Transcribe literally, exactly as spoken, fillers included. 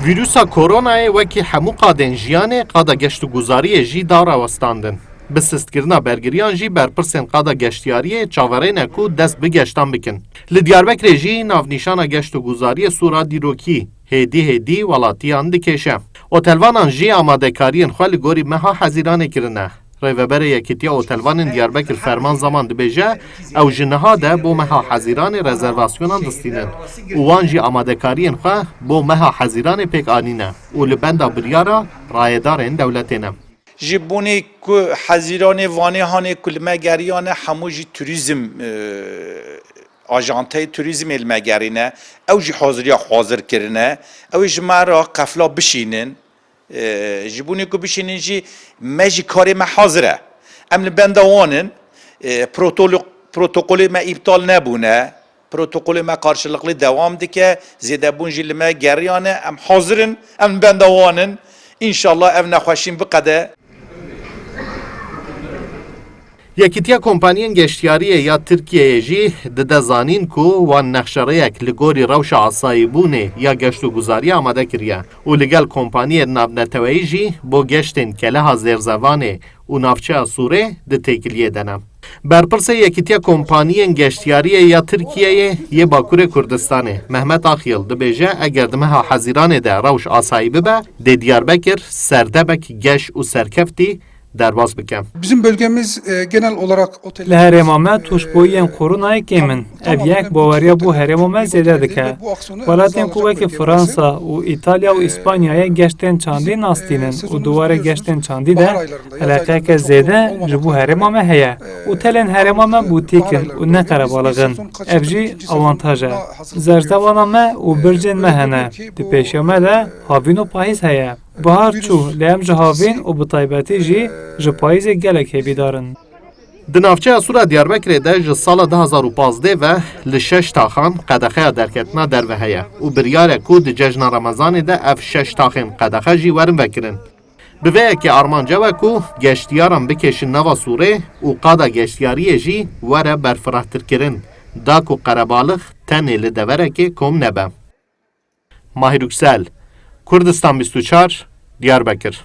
Vîrusa koronayê wekî hemû qadên jiyanê qada geşt û guzariyê jî da rawestandin. Bi sistkirina bergiriyan jî berpirsên qada geştiyariyê çaverêne ku dest bi geştan bikin. Li Diyarbekirê jî navnîşana geşt û guzariyê sûra dîrokî hêdî hêdî welatiyan dikêşe. Otelvanan jî amadekariyên xwe li gorî meha Hezîranê kirine. Rêveberê Yekîtiya Otelvanên Diyarbekir Ferman Zaman dibêje, ew ji niha de bo meha Hezîranê rezervasyonan distînin û wan jî amadekariyên xwe bo meha Hezîranê pêk anîne û li benda biryara rayedarên dewletê ne. Ji bonê ku Hezîranê, Vanê, Hanê ku li me geriyane, hemû jî turîzm, e, ajanteyê turîzmê li me gerîne. Ew jî haziriya hazir kirine. Ew ê ji me re qefla bişînin. E, ji bonê ku bişînin jî me jî karê me hazir e. Em li benda wan in. E, protolo-, protokolê me îptal nebûne. Protokolê me karşılıklı dewam dike. Zêdebûn jî li me geriyane. Em hazir in. Em li benda wan in. Înşallah ev nexweşîn biqede. Yekîtiya Kompaniyên Geştiyariyê ya Tirkiyeyê jî dide zanîn ku wan nexşerêyek li gorî rewşa asayîbûnê ya geşt û guzariyê amade kiriye û li gel kompaniyên navneteweyî jî bo geştên Keleha Zêrzevanê û navçeya Sûrê di têkiliyê de ne. Berpirsê Yekîtiya Kompaniyên Geştiyariyê ya Tirkiyeyê yê Bakurê Kurdistanê, Mehmet Akyıl, dibêje, eger di meha Hezîranê de rewş asayî bibe, dê Diyarbekir serdemek geş û serkeftî derbas bike. Bizim bölgemiz, e, genel olarak otel- Li herêma me tûşbûyiyên koronayê kêm in. Ev yek baweriya bo herêma me zêde dike. Welatên ku wekî Fransa û Îtalya û Îspanyayê geştên çandî nastînin û di warê geştên çandî de eleqeyeke zêde ji bo herêma me heye. Otelên herêma me bûtîk in û ne qerebalix in. Ev jî awantaj e. Zerzevana me û bircên me hene. Di pêşiya me de havîn û payîz heye. Bihar çû, lê em ji havîn û bi taybetî jî ji payîzê gelek hêvîdar in. Di navçeya Sûra Diyarbekirê de ji sala du hazar û pazdeh ve li şeş taxan qedexeya derketina derve heye û biryar e ku di cejna Remezanê de ev şeş taxên qedexe jî werin vekirin. Bi vê yekê armanc ew e ku geştiyaran bikêşin nava Sûrê û qada geştiyariyê jî were berfirehtirkirin, da ku qerebalix tenê li deverekê kom nebe. Mahir Yüksel, Kurdistan bîst û çar, Diyarbekir.